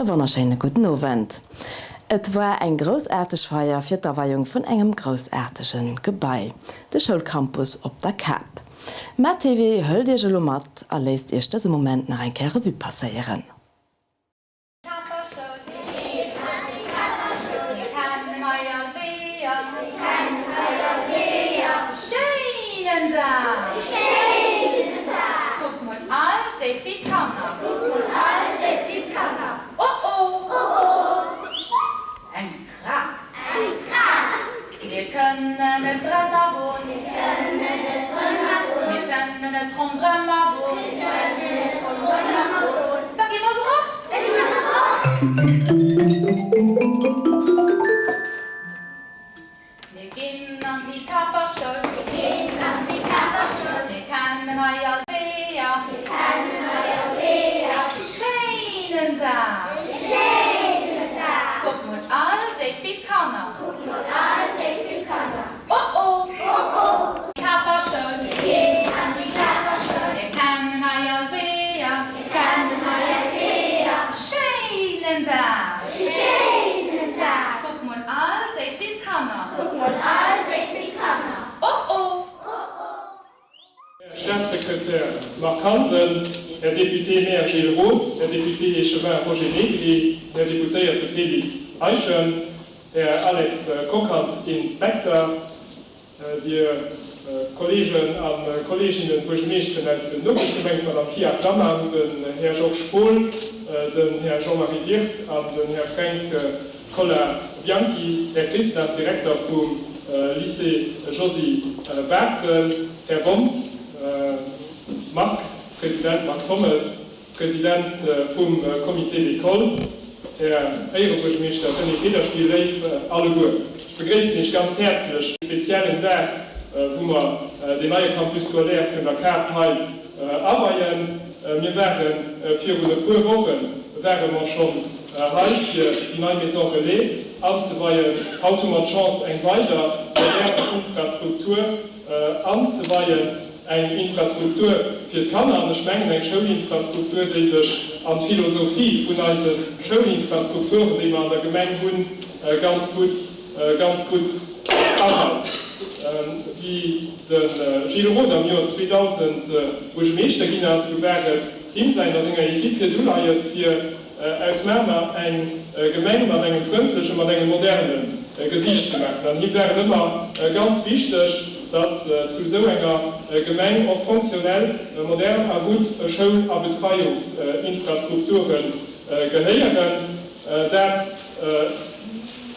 E wonnerschéine gudden Owend. Et war eng groussaarteg Feier fir d'Aweiung vun engem groussaartege Gebai, de Schoulcampus op der Kap. Mä TV hëlt iech elo mat a léisst iech dëse Moment nach eng Kéier Revue passéieren. Mir ginn an déi Kaperschoul. Mir ginn an déi Kaperschoul. Mir kennen hei all d'Weeër. Mir kennen hei all d'Weeër. Schéinen Dag. Schéinen Dag. Kuck mol all déi vill Kanner. Kuck mol all déi vill Kanner. Oh oh. Oh oh. Kaperschoul. Mir ginn an déi Kaperschoul. Mir kennen hei all Weeër. Mir kennen hei all Weeër. Schéinen Dag. Schéinen Dag. Kuck mol all déi vill Kanner. Kuck mol all déi vill Kanner. Oh oh. Oh oh. Här Staatssekretär Marc Hansen, Här Député-maire Gilles Roth, Här Député-échevin Roger Negri, Här Deputéierte Félix Eischen, Här Alex Kockhans, Inspekter, Dir Kolleegen a Kolleeginnen, Buergemeeschteren aus den Nopeschgemengen, d'Madame Pia Flammang, den Här Georges Fohl, den Här Jean-Marie Wirth an den Här Fränk Colla-Bianchi, Här Christnach, Direkter vum Lycée Josy Barthel, Här Wonck Marc, President Marc Thommes, President vum Comité d'école, Här Éierebuergermeeschter René Federspiel, léif alleguer, ech begréissen Iech ganz häerzlech um speziellen Dag, wou mer deen neie Campus scolaire vun der Kap hei aweien. Mir ware virun e puer Woche ware mer schonn hei, fir déi nei Maison Relais anzeweien. Haut hu mer d'Chance, eng weider modern Infrastruktur anzeweien. Eng Infrastruktur fir d'Kanner, an ech mengen eng Schoulinfrastruktur, déi sech an d'Philosophie vun eise Schoulinfrastrukturen, déi mer an der Gemeng hunn, ganz gutt, ganz gutt areit. Wéi de Gilles Roth am Joer 2000 Buergemeeschter ginn ass, du war et him säin a senger Equipe hiert Uleies, fir aus Mamer eng Gemeng mat engem frëndlechen, mat engem moderne Gesiicht ze maachen. An him war et ëmmer ganz wichteg, dass zu esou enger Gemeng och fonctionnel, modern a gutt Schoul a Betreiungsinfrastrukture gehéieren. Dat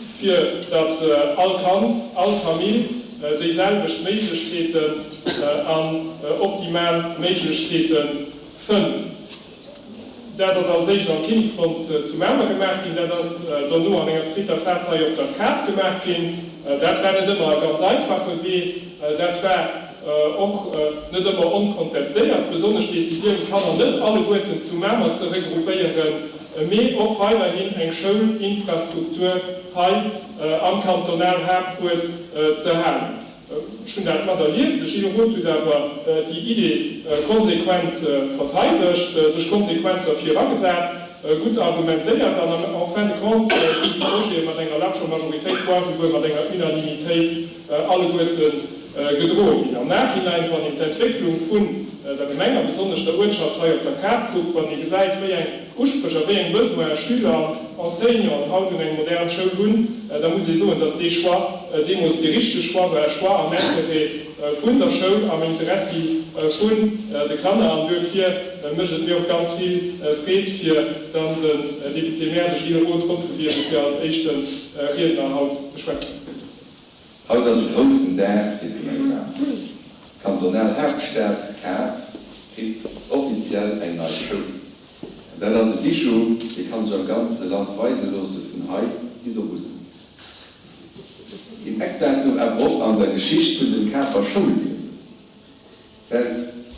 fir datt all Kand, all Famill déiselwecht Méiglechkeeten an optimal Méiglechkeete fënnt. Dat ass als éischt am Kindsfront zu Mamer gemaach ginn. Dat ass dono an enger zweeter Phas hei op der Kap gemaach ginn. Dat war net ëmmer e ganz einfache Wee. Dat war och net ëmmer onkontestéiert, besonnesch d'Decisioun, d'Kanner net alleguerten zu Mamer ze regroupéieren, mee och weiderhin eng Schoulinfrastruktur hei am Kantonalhaaptuert ze halen. Ech hunn dat mat erlieft. De Gilles Roth huet awer déi Idee konsequent verteidegt, sech konsequent derfir agesat, gutt argumentéiert an en fin de compte sinn déi Projete mat enger larger Majoritéit, voire souguer mat enger Unanimitéit alleguerte gedroe ginn. Am Nachhinein, wann een d'Entwécklung vun der Gemeng a besonnesch der Uertschaft hei op der Kap kuckt, wann ee gesäit, wéi eng Uspréch a wéi eng Besoinen Schüler an Enseignanten haut un eng modern Schoul hunn, da muss ee soen, dass dee Choix deemools dee richtege Choix war, e Choix am Intérêt vun der Schoul, am Interessi vun de Kanner. An duerfir mécht et mir och ganz vill Freed, fir dann den Député-maire, de Gilles Roth, eropzewielen, fir als éischte Riedner haut ze schwätzen. Haut ass e groussen Dag fir d'Gemeng Mamer. D'kantonal Haaptstad Kap kritt offiziell eng nei Schoul. An dat ass e Bijou, dee kann sech am ganze Land weise loosse, vun hei bis op Useldeng. Een Eckdatum awer och an der Geschicht vun dem Kaper Schoulwiesen. Well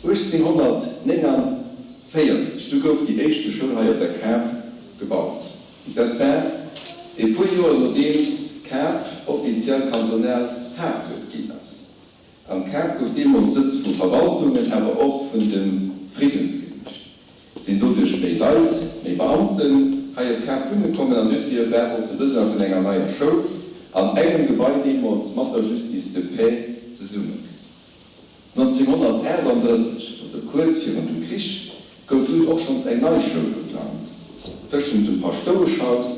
1849, du gouf déi éischte Schoul hei op der Kap gebaut. Dat war e puer Joer nodeems Kap offiziell kantonal Haaptuert ginn ass. An Kap gouf deemools Sëtz vu Verwaltungen, awer och vun dem Friddensgeriicht. Sinn doduerch méi Leit, méi Beamten hei op. hei op Kap wunne kommen an duerfir war och de Besoin vun enger neier Schoul an engem Gebai deemools mat der Justice de Paix zesummen. 1938, also kuerz virun dem Krich, gouf dunn och schonns eng nei Schoul geplangt, tëschent dem Paschtoueschhaus,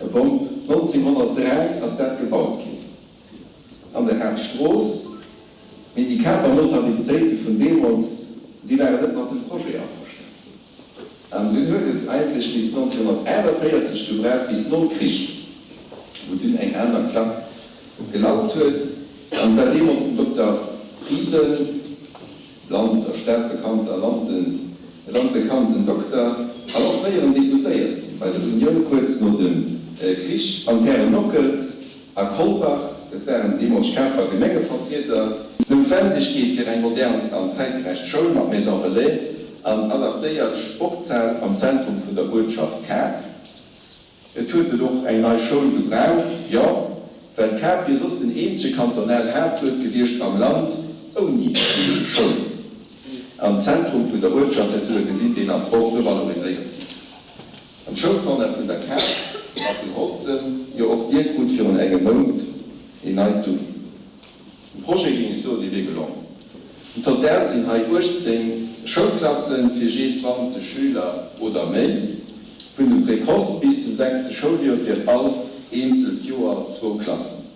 e Bomp, 1903 ass dat gebaut ginn, an der Haaptstrooss. Mee déi Kaper Notabilitéite vun deemools, déi waren net mat dem Projet averstanen. An dunn huet et eigentlech bis 1948 gebraucht, bis nom Krich, wou dunn eng aner Klack gelaut huet. An et war deemools den Dokter Frieden, Land a stadbekannter, Land landbekannten Dokter an och fréieren Deputéierten bei der Unioun kuerz no dem Krich, an d'Hären Nockels a Kolbach, dat waren deemools Kaper Gemengevertrieder. D'Noutwendegkeet fir eng modern an zäitgerecht Schoul mat Maison Relais an adaptéiert Sportshal am Zentrum vun der Uertschaft Kap. Et huet et och eng nei Schoul gebraucht, jo, well Kap wier soss den eenzege kantonal Haaptuert gewiescht am Land ouni eege Schoul. Am Zentrum vun der Uertschaft, dat hutt Der gesinn, deen ass och revaloriséiert ginn. An d'Schoulkanner vun der Kap a vun Holzem, jo och Dir krut virun engem Mount een neit Dumm. Den Projet, géing ech soen, dee wier gelongen. Am Total sinn hei 18 Schoulklassen fir jee 20 Schüler oder méi. Vun dem Précoce bis zum sechste Schouljoer fir all eenzelt Joer zwou Klassen.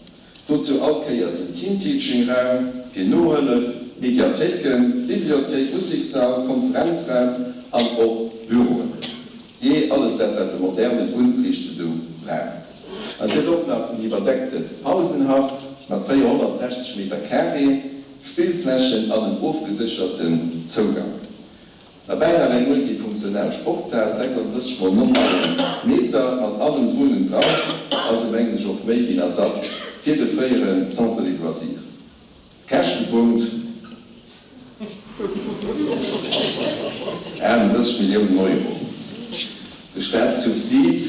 Dozou all Kéiers en Team-Teaching-Raum fir Nohëllef, Mediathéiken, Bibliothéik, Musekssall, Konferenzraum an och Büroen. Jee, alles dat, wat de modernen Untricht esou brauch. Et gëtt och nach en iwwerdeckte Pausenhaff mat 460 Meter Carré, Spillflächen an en ofgesécherten Zougang. Derbäi nach eng multifunktional Sportshal, 36 mol 19 Meter, mat allem drun und dran, also mengen ech och méi wéi en Ersatz fir de fréiere Centre des loisirs. Käschtepunkt, 38 Milliounen Euro. De Staatssubsid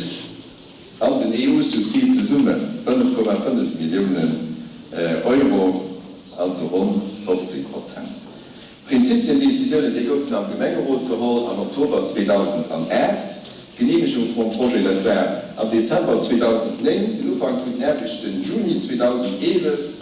an den EU-Subsid zesumme 5,5 Milliounen Euro, also ronn 15 Prozent. D'Prinzipiendécisiounen, déi goufen am Gemengerot geholl am Oktober 2008. D'Geneemegung vum Projet, dat war am Dezember 2009, den Ufank vun den Aarbechten Juni 2011.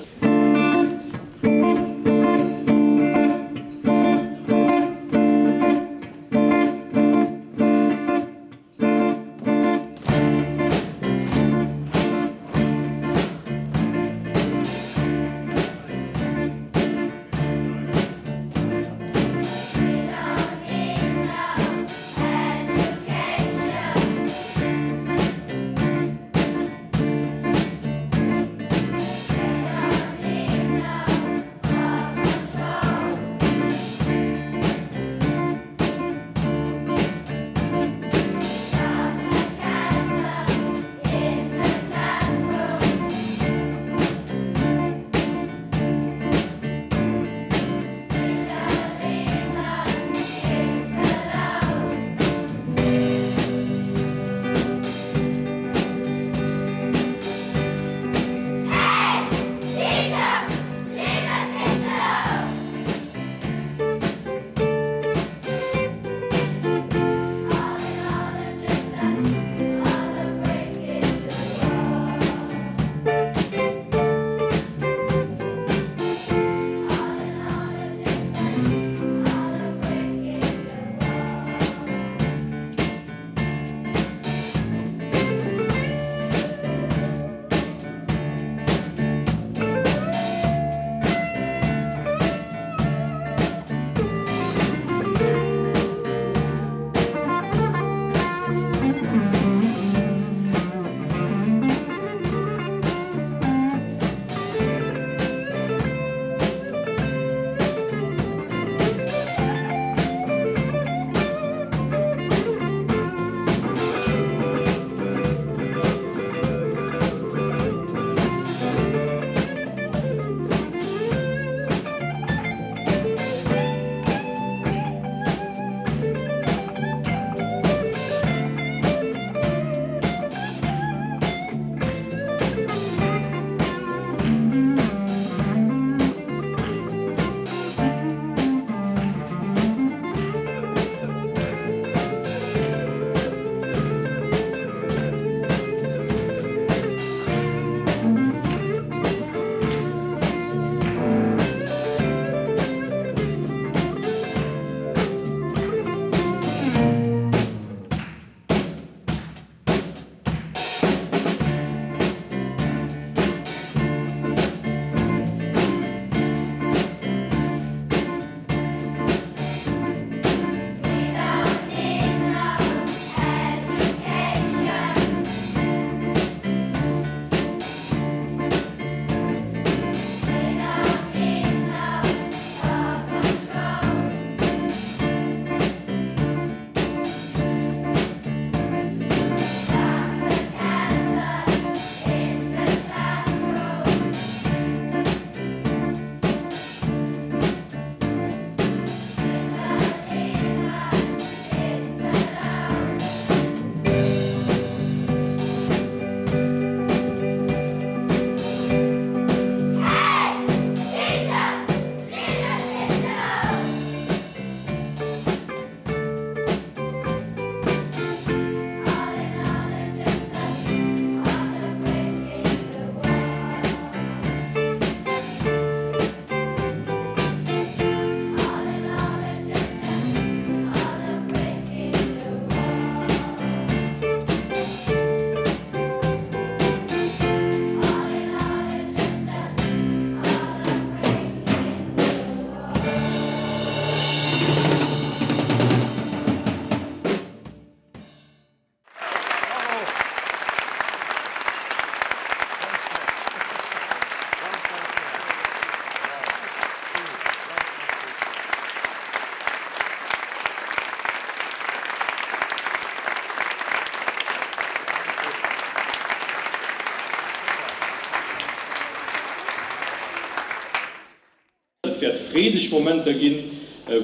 wäert freedeg Momenter ginn,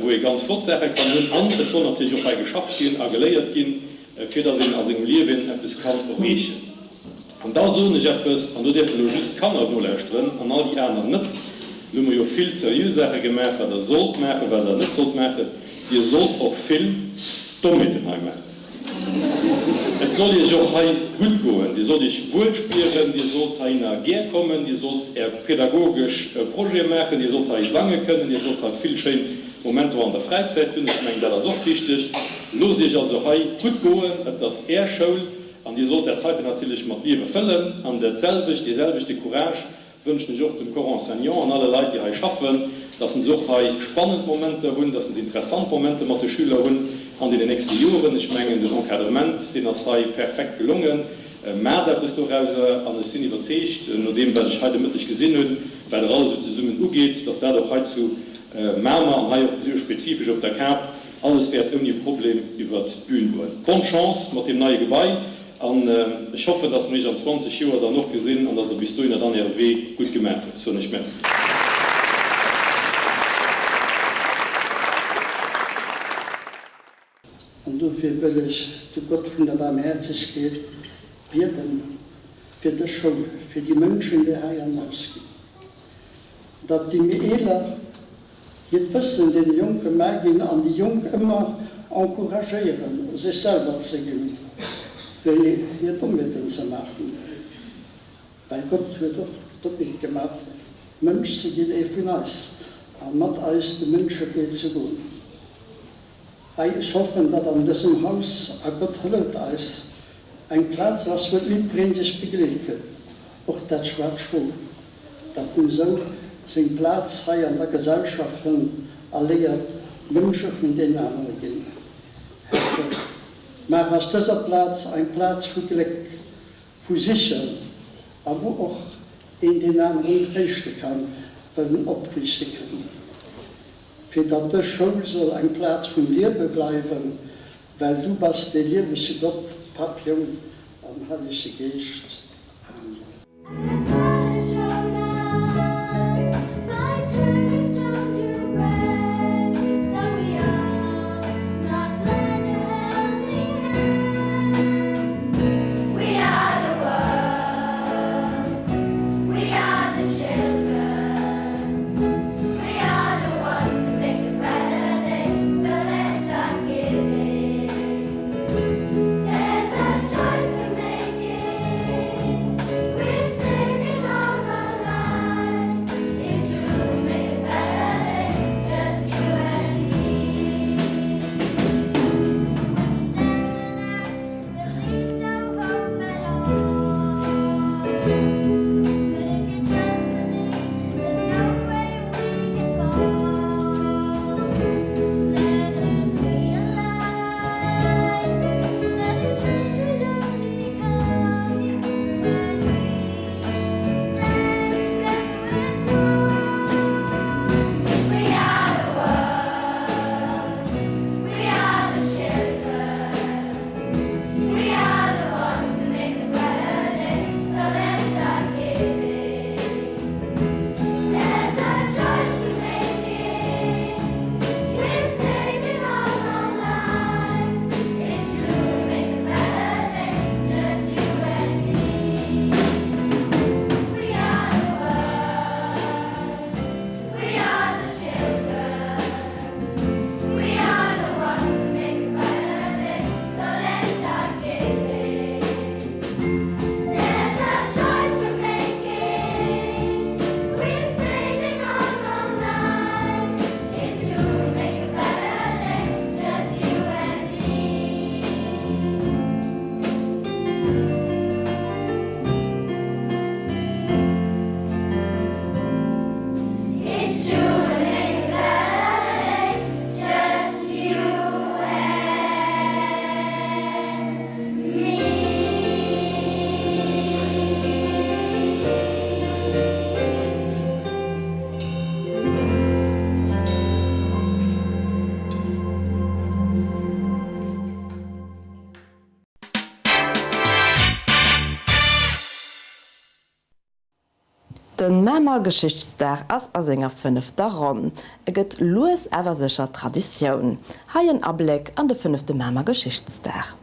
wou ee ganz flott Saache kann hunn. An et soll natierlech och hei geschafft ginn a geléiert ginn, fir dass een a sengem Liewen eppes kann erreechen. An da soen ech eppes, an do däerfen elo just d'Kanner nolauschteren an all déi aner net, Elo hu mer jo vill seriö Saache gemaach, wat Der sollt maachen, wat Der net sollt maachen. Dir sollt och vill Dommheeten hei maachen. Et soll Iech och hei gutt goen. Dir sollt Iech wuel spieren, Dir sollt heihinner gär kommen, Dir sollt Är pedagogesch Projete maachen, Dir sollt hei sange kënnen, Dir sollt hei vill schéin Momenter och an der Fräizäit hunn. Ech mengen, dat ass och wichteg. Loosst Iech also hei gutt goen. Et ass Är Schoul. An Dir sollt dat heiten natierlech mat Liewe fëllen. An dat selwecht, dee selwechte Courage wënschen ech och dem Corps enseignant an alle Leit, déi hei schaffen, dass se och hei spannend Momenter hunn, dass se interessant Momenter mat de Schüler hunn an deenen nächste Joren. Ech mengen, den Encadrement, deen ass hei perfekt gelongen. Maacht eppes dorauser. An ech sinn iwwerzeegt, no deem, wat ech hei de Mëtteg gesinn hunn, wat Der alles esou zesummen ugeet, dass dat och hei zu Mamer an hei och spezifesch op der Kap Alles wäert ouni e Problem iwwert d'Bühn goen. Bonne Chance mat deem neie Gebai an ech hoffen, dass mer iech an 20 Joer dann och gesinn an dass der bis dohinner dann äre Wee gutt gemaach hutt. Soen ech Merci. An dofir wëll ech de Gott vun der Baarmhäerzegkeet bieden fir dës Schoul, fir déi Mënschen, déi hei an Haus ginn, datt déi méi Eeler Hiert Wëssen deene Jonke maer ginn an déi Jonk ëmmer encouragéieren, sech selwer ze ginn, wéi hir Dommheeten ze maachen. Well Gott huet och d'Dommheet gemaach, Mënsch ze ginn, ee vun eis, a mat eis de Mënschewee ze goen. Ei, ech hoffen, datt an dësem Haus, a Gott hëlleft eis, eng Plaz ass, wou jiddweree sech begleet gëtt, och dat schwaart Schof. Datt en esou seng Plaz hei an der Gesellschaft fënnt a léiert, Mënsche vun deenen anere ginn. Här Gott, maach aus dëser Plaz eng Plaz vu Gléck, vu Sicheren a wou och een deen aneren tréischte kann, well en opriichte kënnt, fir datt dës Schoul soll eng Plaz vum Liewe bleiwen, well du bass dee liewege Gott, Papp, Jong an Hellege Geescht. Amen. De Mamer Geschichtsdag ass a senger fënnefter Ronn. E gëtt lues awer sécher Traditioun. Hei en Abléck an de fënnefte Mamer Geschichtsdag.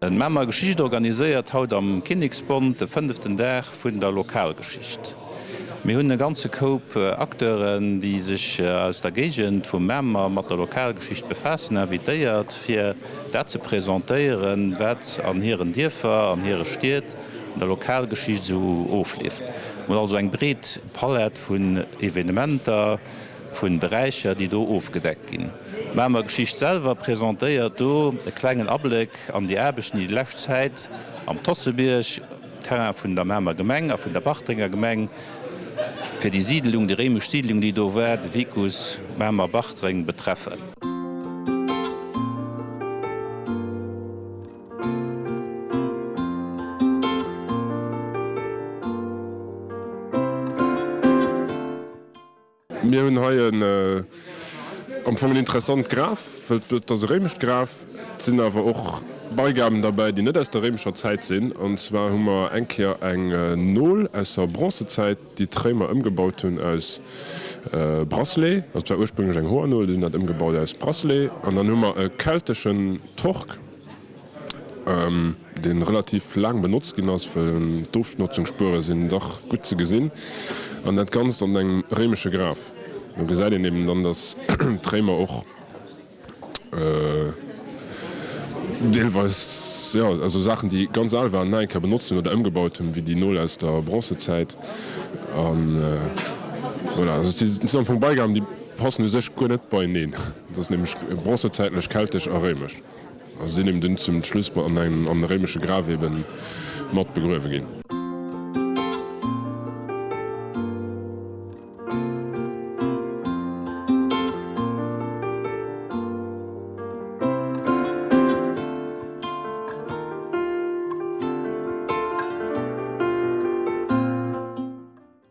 D'Mamer Geschicht organiséiert haut am Kinneksbond de fënneften Dag vun der Lokalgeschicht. Mir hunn e ganze Koup Acteuren, déi sech aus der Géigend vu Mamer mat der Lokalgeschicht befaassen, invitéiert, fir dat ze presentéieren, wat an hiren Dierfer, an hire Stied an der Lokalgeschicht esou ofleeft. Mir hunn also eng breet Palett vun Evenementer, vu Beräicher, déi do ofgedeckt ginn. D'Mamer Geschicht selwer presentéiert do e klengen Abléck an déi Aarbechten, déi déi lescht Zäit am Tossebierg, Terrain vun der Mamer Gemeng a vun der Bartrenger Gemeng, fir déi Sidelung, déi réimesch Sidelung, déi do war, de Vicus Mamer-Bartreng, betreffen. Mir hunn hei en am Fong en interessant Graf, well et ass e réimescht Graf. Et sinn awer och Beigaben derbäi, déi net aus der réimescher Zäit sinn. An zwar hu mer eng Kéier eng Nol aus der Bronzezäit, déi d'Réimer ëmgebaut hunn aus Bracelet. Also et war ursprünglech eng Hoernol, déi hunn dat ëmgebaut aus Bracelet. An dann hu mer e kelteschen Torque. deen relativ laang benotzt ginn ass, well d'Ofnotzungsspuere sinn dach gutt ze gesinn, an dat Ganzt an engem réimesche Graf. Do gesäit een eben dann, datt d'Réimer och deelweis, jo, also Saachen, déi ganz al waren, nach eng Kéier benotzt hunn oder ëmgebaut hunn, wéi déi Nol aus der Bronzezäit. An voilà, also et sinn am Fong Beigaben, déi passen u sech guer net beieneen. Et ass nämlech bronzezäitlech, keltesch a réimesch. A sinn eben dunn zum Schluss an engem an réimesche Graf eben mat begruewe ginn.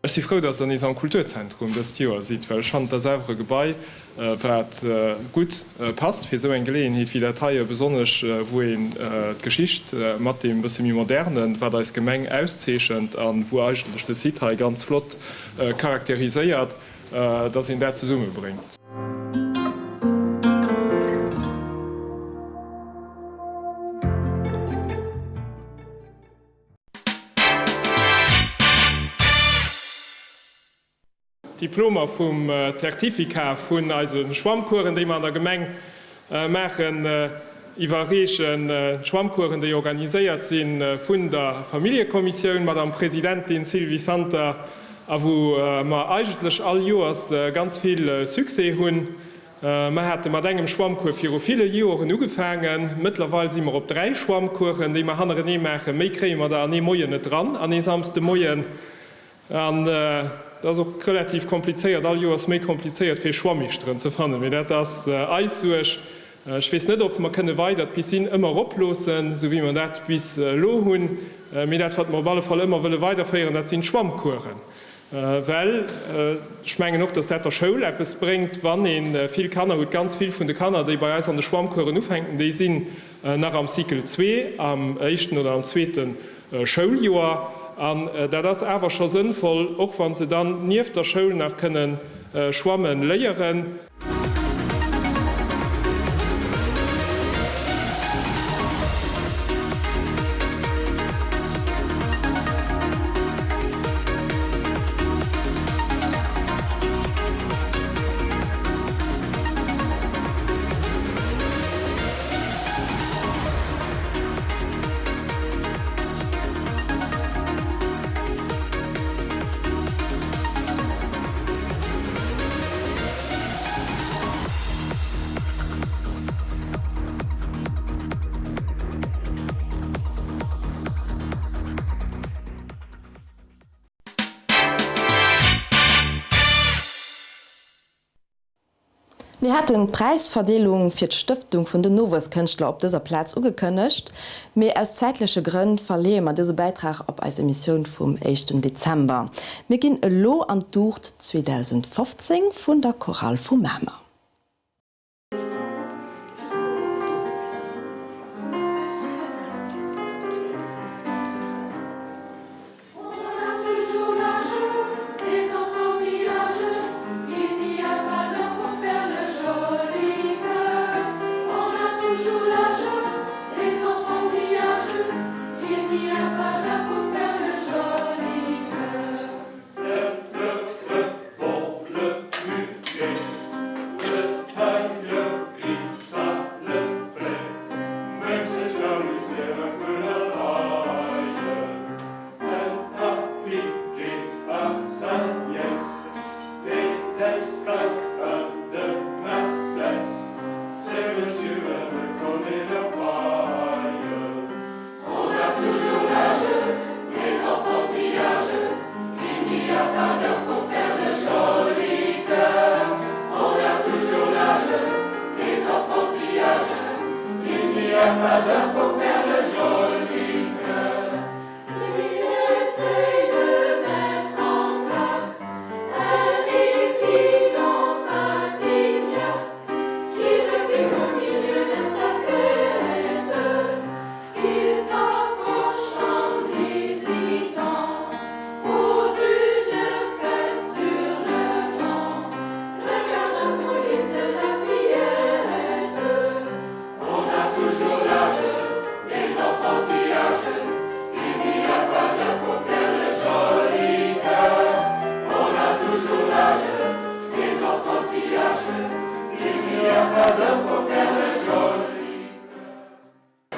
Ech si frou, dass Der nees am Kulturzentrum dëst Joer sidd, well ech fannen, et ass awer e Gebai, wat gutt passt fir esou eng Geleeënheet wéi dat heie, besonnesch wou een d'Geschicht mat deem bësse méi Modernen, wat eis Gemeng auszeechent a wou eigentlech de Site hei ganz flott charakteriséiert, dass een dat zesummebréngt. D'Diplomer vum Zertificat vun eise Schwammkueren, déi mer an der Gemeng maachen, iwwerreechen. D'Schwammkueren, déi organiséiert si vun der Familljekommissioun, Madame Presidentin Sylvie Santer, a wou mer eigentlech all Joers ganz vill Succès hunn. Mer hate mat engem Schwammcours viru ville Joeren ugefaangen. Mëttlerweil si mer op 3 Schwammcoursen, déi mer hannerenee maachen. Méi kréie mer der an ee Moien net dran, an ee Samsdemoien. An et ass och relativ komplizéiert, all Joers méi komplizéiert, fir Schwammeeschteren ze fannen. Mee dat ass eis Suerg. Ech weess net, ob mer kënne weider d'Piscine ëmmer eroploossen, esou wéi mer dat bis elo hunn. Mee dat, wat mer op alle Fall ëmmer wëlle weiderféieren, dat sinn d'Schwammcoursen. Well ech mengen och, dass dat der Schoul eppes bréngt, wann ee vill Kanner hutt. Ganz vill vun de Kanner, déi bei eis an de Schwammcoursen ufänken, déi sinn nach am Cycle zwee, am éischten oder am zweete Schouljoer. An dat ass awer scho sënnvoll, och wa se dann nieft der Schoul nach kënne schwamme léieren. Mir haten d'Präisverdeelung fir d'Stëftung vun den Nowuesskënschtler op dëser Plaz ugekënnegt, mee aus zäitleche Grënn verleeë mer dëse Bäitrag op eis Emissioun vum éischten Dezember. Mir ginn elo an d'Uucht 2015 vun der Chorale vu Mamer.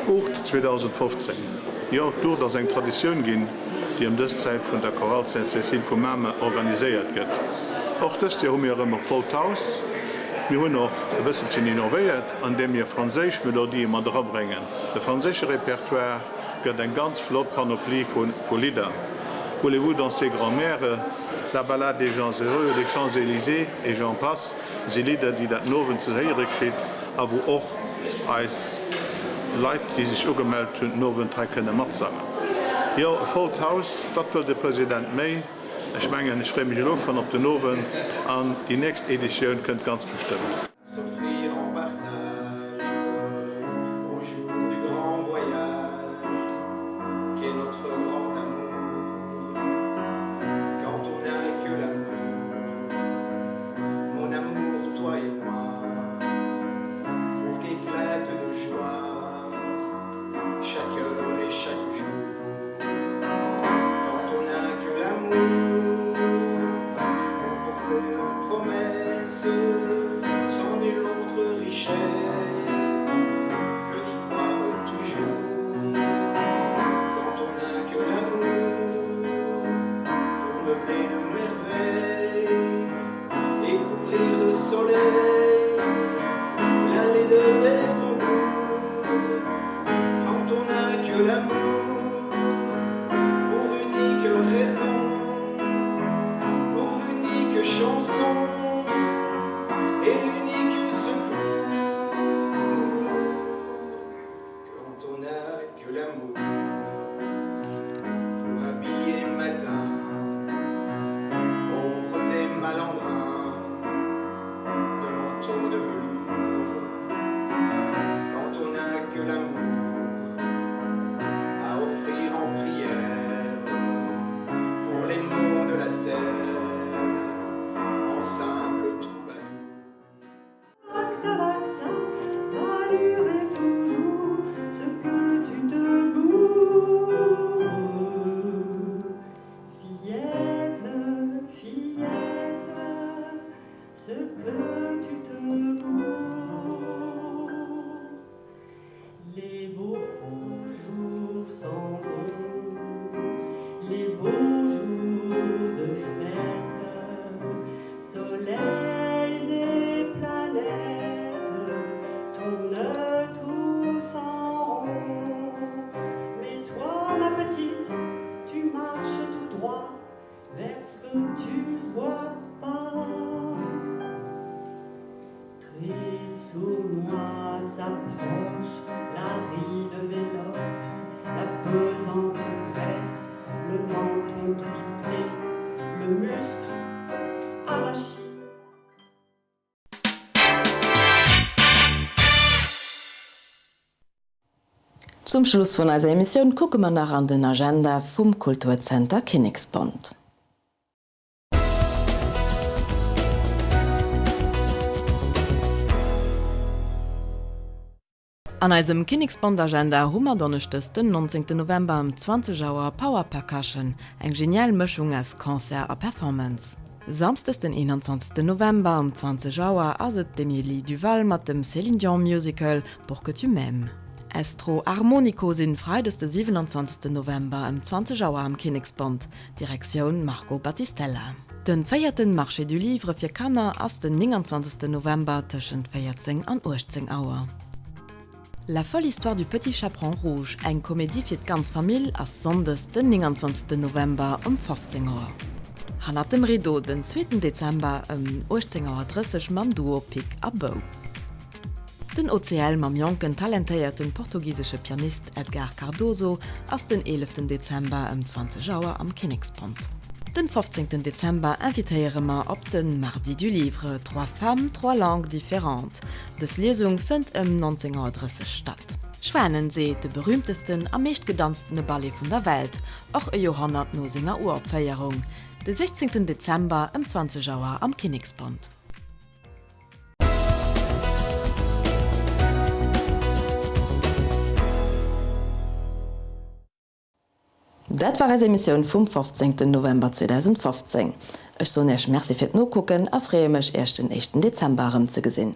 Uucht 2015, Jo, d'Uucht ass eng Traditioun ginn, déi ëm dës Zäit vun der Chorale Sainte-Cécile vu Mamer organiséiert gëtt. Och dëst Joer hu mir erëm e vollt Haus. Mir hunn och e bësselchen innovéiert, andeem mir franséisch Melodië mat erabréngen. De franséische Repertoire gëtt eng ganz flott Panoplie vu Lidder, Voulez-vous danser grand-mère, La ballade des gens heureux, Les Champs-Élysées et j'en passe. Si Lidder, déi der den Owend ze héiere kritt a wou och eis Leit, déi sech ugemellt hunn, den Owend hei kënne matsangen. Jo, e vollt Haus, wat wëll de President méi? Ech mengen, ech freeë mech elo schonn op den Owend an déi nächst Editioun kënnt ganz bestëmmt. S'offrir en partage au jour du grand voyage qu'est notre grand amour quand on n'a que l'amour mon amour toi et moi pour qu'éclate de joie chaque heure et chaque jour quand on n'a que l'amour pour porter une promesse sans nulle autre richesse que d'y croire toujours quand on n'a que l'amour pour meubler de merveilles et couvrir de soleil la laideur des faubourgs quand on n'a que l'amour pour unique raison pour unique chanson et unique secours quand on n'a que l'amour pour habiller matin pauvres et malandrins de manteaux de velours quand on n'a que l'amour à offrir en prière pour les maux de la terre en simple troubadour. Vaxa, vaxa, va durer toujours ce que tu te gourres. Fillette, fillette, ce que tu te gourres. Les beaux jours s'en vont, les beaux jours de fête, soleils et planètes tournent tous en rond. Mais toi, ma petite, tu marches tout droit vers ce que tu vois pas. s'approche, la ride véloce, la pesante graisse, le menton triplé, le muscle avachi. Zum Schluss vun eiser Emissioun kucke mer nach an den Agenda vum Kulturzenter Kinneksbond. An eisem Kinneksbond-Agenda hu mer Donneschdes den 19 November ëm 20 Auer Power Percussion, eng genial Mëschung aus Concert a Performance. Samsdes den 21 November um 20 Auer ass et d'Emilie Duval mat dem Céline Dion Musical Pour que tu m'aimes. Estro Armonico sinn Freides de 27 November ëm 20 Auer am Kinneksbond, Direktioun Marco Battistella. Den véierten Marché du Livre fir Kanner ass den 29 November tëschent 14 an 18 Auer. La folle histoire du petit chaperon rouge, eng Komedie fir d'ganz Famill, ass Sonndes den 29 November um 15 Auer. Hannert dem Rideau den zweeten Dezember ëm 18 Auer 30 mam Duo Pick a Bow. Den OCL mam jonken talentéierten portugisesche Pianist Edgar Cardoso ass den 11 Dezember ëm 20 Auer am Kinnekspont. Den 15 Dezember invitéiere mer op de Mardi du Livre, Trois femmes, trois langues différentes. Dës Liesung fënnt ëm 19 Auer 30 statt. Schwanensee, de berühmtesten a meescht gedanztene Ballet vun der Welt, och e Joerhonnert no senger Uropféierung, de 16 Dezember ëm 20 Auer am Kinnekspont. Dat war eis Emissioun vum 15 November 2015. Ech soen Iech Merci fir d'Nokucken a freeë mech Iech den éischten Dezember erëmzegesinn.